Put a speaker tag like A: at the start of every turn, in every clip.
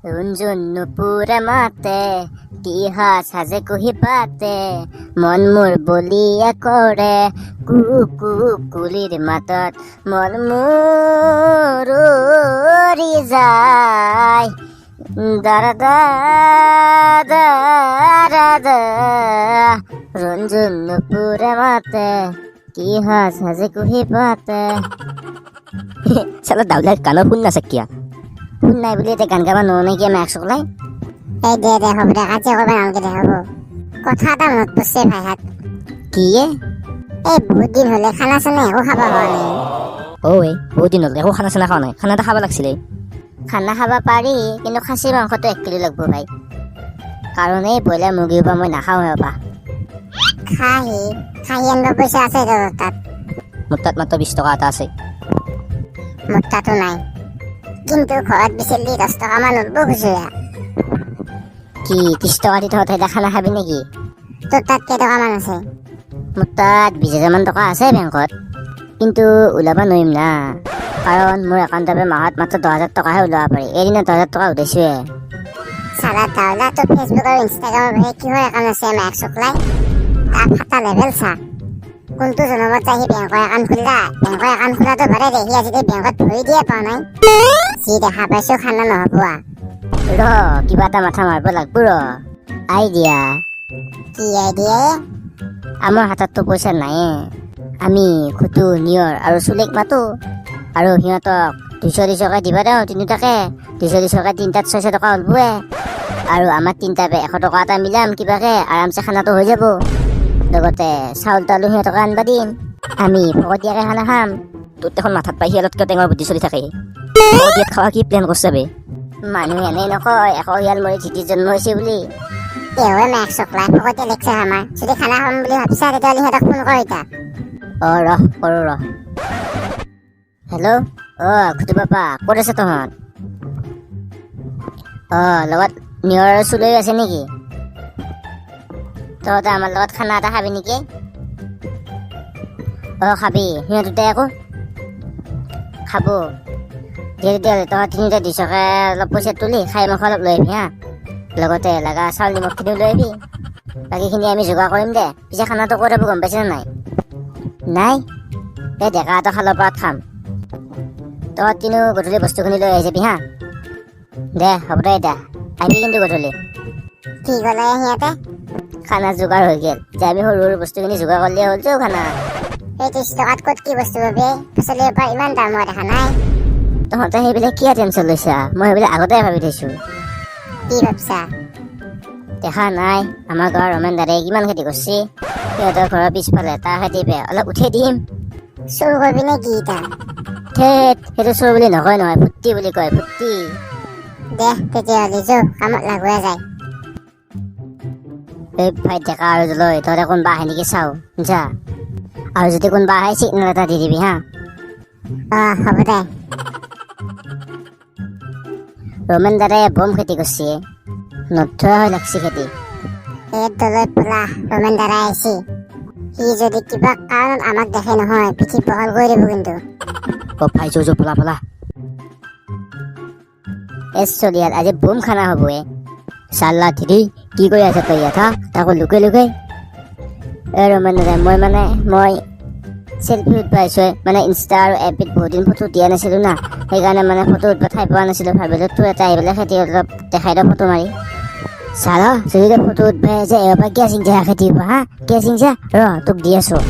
A: ৰুণজুন নুপুৰে মাতে, কি সাজে কুহি পাতে, মন মোৰ বলিয়া কৰে, কু কু কুলিৰ মাতত মন মোৰ উৰি যায়। দাৰা দাৰা দা, ৰুণজুন নুপুৰে মাতে, কি সাজে কুহি পাতে।
B: চালা দাউলাৰ গানৰ শুন নাছে কিয়া?
A: শুন নাই বুলি এতিয়া গান গাব নোৱাৰো নেকি মাক চকলাই?
C: এই দে দে, হ'ব দে, কাজিয়া কৰিব নালাগে দে, হ'ব। কথা এটা মনত পৰিছে ভাইহাত।
A: কি এ?
C: এই বহুত দিন হ'লে খানা চানা একো খাব হোৱা নাই।
B: অ' এই বহুত দিন হ'ল একো খানা চানা খোৱা নাই, খানা এটা খাব লাগছিলে।
A: খানা খাব পাৰি, কিন্তু খাচী মাংসটো 1 কিলো লাগব ভাই, কাৰণ এই ব্ৰইলাৰ মুৰ্গীৰ পৰা মই নাখাওঁ সেইসোপা।
C: খাহী খাহী আনিব পইচা আছে তোৰ তাত?
B: মোৰ তাত মাত্ৰ 20 টকা এটা আছে।
C: মোৰ তাতো নাই, কিন্তু ঘৰত বিচাৰিলে 10 টকামান উঠব খুচুৰা।
A: কি 30 টকা দি তহঁতে এতিয়া খানা খাবি নেকি?
C: তোৰ তাত কেইটকামান আছে?
A: মোৰ তাত 20 হাজাৰমান টকা আছে বেংকত, কিন্তু ওলাব নোৱাৰিম না, কাৰণ মোৰ একাউণ্টৰ পৰা মাহত মাত্ৰ 10,000 টকাহে ওলাব পাৰি। এদিনত 10,000 টকা উঠাইছোৱে।
C: চালা দাউলা, তোৰ ফেচবুক আৰু ইনষ্টাগ্ৰামৰ বাহিৰে কিহৰ একাউণ্ট আছে মাক চকলাই? তাৰ ফাটা লেভেল চা। কোনটো জনমত যাই সি বেংকৰ একাউণ্ট খুলিলা? বেংকৰ একাউণ্ট খোলাটো বাদে দে, সি আজিকালি বেংকত ভৰি দিয়ে পোৱা নাই। যি দেখা পাইছো খানা নহ'ব।
A: ৰ, কিবা এটা মাথা মাৰিব লাগব। ৰ, আইডিয়া।
C: কি আইডিয়া?
A: আমাৰ হাতততো পইচা নাইয়ে। আমি খুটু, নিয়ৰ আৰু চুলেক মাতো আৰু সিহঁতক 200 200কে দিবা দিওঁ। তিনিটাকে 200 200কে তিনিটাত 600 টকা ওলবয়ে, আৰু আমাৰ তিনিটা 100 টকা এটা মিলাম কিবাকে, আৰামছে খানাটো হৈ যাব। লগতে চাউল তাউলো সিহঁতকে আনবা দিম, আমি ফকতীয়াকে খানা খাম।
B: তোৰ দেখোন মাথাত পাই শিয়ালতকৈ টেঙৰ বুদ্ধি চলি থাকে। ফকতীয়াত খাৱা কি প্লেন কৰছা বে?
A: মানুহ এনেই নকয় এশ শিয়াল মৰি ঢেঁকীত জন্ম হৈছে বুলি।
C: এৱে মাক চকলাই, ফকতীয়া লেকচাৰ আমাৰ। যদি খানা খাম বুলি ভাবছা, তেতিয়াহ'লে সিহঁতক ফোন কৰ এতিয়া।
A: অ ৰহ, কৰোঁ ৰহ। হেল্ল', অ খুটু বাপা, ক'ত আছে তহঁত? অ লগত নিয়ৰ আৰু চুলৈও আছে নেকি? তহঁতে আমাৰ লগত খানা এটা খাবি নেকি? অ খাবি। সিহঁত দুটাই আকৌ খাব দে। তেতিয়াহ'লে তহঁত তিনিটা 200কে অলপ পইচা তুলি খাই মাংস অলপ লৈ আহিবি হা, লগতে লগা চাউল নিমখখিনিও লৈ আহিবি। বাকীখিনি আমি যোগাৰ কৰিম দে। পিছে খানাটো ক'ত হ'ব গম পাইছেনে নাই? নাই, এই ডেকাহঁতৰ খালৰ পাৰত খাম। তহঁত কিন্তু গধূলি বস্তুখিনি লৈ আহি যাবি হা। দে, হ'ব দে, এতিয়া আহিবি কিন্তু গধূলি।
C: কি ক'লে সিহঁতে?
A: খানা যোগাৰ হৈ গ'ল যে, আমি সৰু সৰু বস্তুখিনি যোগাৰ কৰিলে হ'ল যো খানা।
C: এই 30 টকাত ক'ত কি বস্তু পাবি? পাচলিৰ পৰা ইমান দাম হোৱা দেখা নাই?
A: তহঁতে সেইবিলাক কিয় টেনশ্যন লৈছা? মই সেইবিলাক আগতে ভাবি থৈছো।
C: কি ভাবছা?
A: দেখা নাই আমাৰ গাঁৱৰ ৰমেন দাদাই কিমান খেতি কৰিছে? সিহঁতৰ ঘৰৰ পিছফালে তাৰ খেতি পে অলপ উঠাই দিম।
C: চুৰ কৰিবি নে কি ইতা?
A: ধেত, সেইটো চোৰ বুলি নকয় নহয়, ফুৰ্তি বুলি কয়, ফুৰ্তি।
C: দে তেতিয়াহ'লে, যো কামত লাগোৱা যায়।
A: এই ভাই ডেকা আৰু লৈ তহঁতে কোনোবা আহে নেকি চাওঁ যা, আৰু যদি কোনোবা আহে চিগনেল এটা দি দিবি হা।
C: অ হ'ব দে।
A: ৰমেন দাদাই বম খেতি কৰিছে, নথোৱা হৈ লাগছি খেতি।
C: এই দলৈ পোলা, ৰমেন দাদা আহিছে। সি যদি কিবা কাৰণত আমাক দেখে নহয়, পিঠি বহল কৰি দিব কিন্তু।
B: অ ভাই, যো যো, পলা পলা।
A: এ চলিয়াত আজি বম খানা হ'ব। এ চাল্লা দিদি, কি কৰি আছ তই ইয়াত হা, তাকো লুকাই লুকাই? এ ৰমেন দাদা, মই মানে মই চেলফি উঠবা আহিছোঁ। মানে ইনষ্টা আৰু এফবিত বহুত দিন ফটো দিয়া নাছিলোঁ না, সেইকাৰণে মানে ফটো উঠবা ঠাই পোৱা নাছিলোঁ। ভাবিলোঁ তোৰ এটা আহি পেলাই খেতি অলপ দেখাই দিওঁ ফটো মাৰি। চাল, যদি তই ফটো উঠবাই যে এবাৰ পৰা কিয় চিংছা খেতি হা, কিয় চিংছা? ৰ, তোক দি আছোঁ।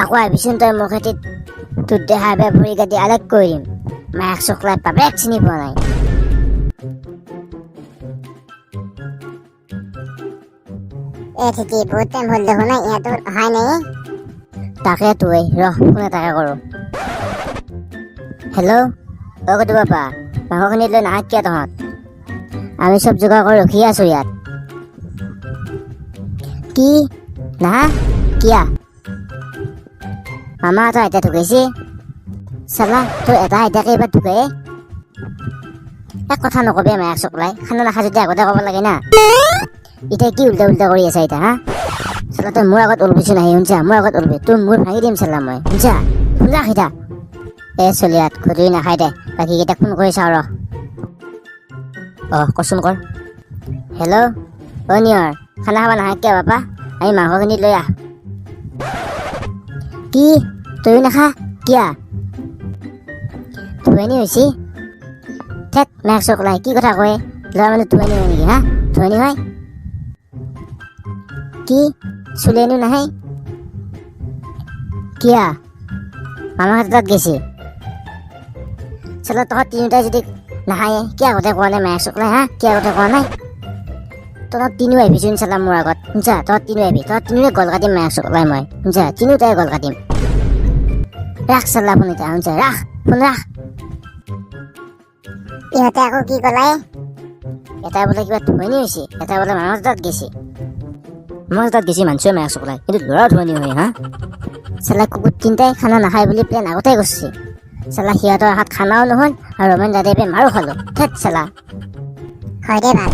A: আকৌ আহিবিচোন তই মোৰ খেতিত, তোৰ দেহা বেয়া ভৰি কাটি আলেগ কৰি দিম। মায়াক চকলাই বাপেক চিনি পোৱা নাই।
C: এ ঠিকেই, বহুত টাইম হ'ল দেখোন, ইহঁতো অহাই নাই।
A: তাকে তো, এই ৰহ, ফোন এটাকে কৰোঁ। হেল্ল' অ কটু বাপা, মাংসখিনি লৈ নাহা কিয় তহঁত? আমি চব যোগাৰ কৰি ৰখি আছোঁ ইয়াত। কি, নাহা কিয়া? মামাহঁতৰ আইতা ঢুকাইছে। চালা, তোৰ এটা আইতাকে এইবাৰ ঢুকাই। এক কথা নকবি মায়াক চকলাই, খানা নাখা যদি আগতে ক'ব লাগে না। এতিয়া কি উল্টা উল্টা কৰি আছা এতিয়া হা? চালা, তই মোৰ আগত ওলবিচোন আহি, শুনছা? মোৰ আগত ওলবি, তোৰ মূৰ ভাঙি দিম চালা মই, শুনছা? শুনা সিধা। এ চলিয়াত খুদুৰি নাখায় দে, বাকীকেইটাক ফোন কৰি চাওঁ ৰ।
B: অঁ, কচোন কৰ।
A: হেল্ল' অ' নিয়ৰ, খানা খাব নাহে কিয় বাপা? আমি মাংসখিনি লৈ আহ। কি তয়ো নাখা কিয়া? ধুৱনি হৈছে। থেত মেঘ চকলাই কি কথা কয়, ল'ৰা মানুহ ধুৱনি হয় নেকি? হা, ধুৱনি হয় কি? চুলেনো নাহে কিয়া? মামাহঁতৰ তাত গেছি। চালা তহঁত তিনিওটাই যদি নাহায়ে কিয় আগতে কোৱা নাই মেঘ চকলাই? হা, কিয় আগতে কোৱা নাই? তহঁত তিনিও আহিবিচোন চালা মোৰ আগত, শুনছা? তহঁত তিনিও আহিবি, তহঁত তিনিওৰে গল কাটিম মেঘ চকলাই মই, শুনছা? তিনিওটাই গল কাটিম। ৰাখ চালা ফোন এতিয়া, শুনছা? ৰাখ ফোন ৰাখ।
C: ইহঁতে আকৌ কি ক'লাই?
A: এটা বোলে কিবা ধুৱনি হৈছে, এটা বোলে মামাৰ তাত গেছি।
B: মই তাত গেছি মানছোৱে মায়া চকলাই, কিন্তু ল'ৰা ধুৱনি হয় হা।
A: চালা কুকুৰ তিনিটাই খানা নাখায় বুলি প্লেন আগতে কৰিছে। চালা সিহঁতৰ হাত খানাও নহ'ল আৰু ৰমেন দাদাই মাৰো খালো। থেত চালা।
C: হয় দে ভাল।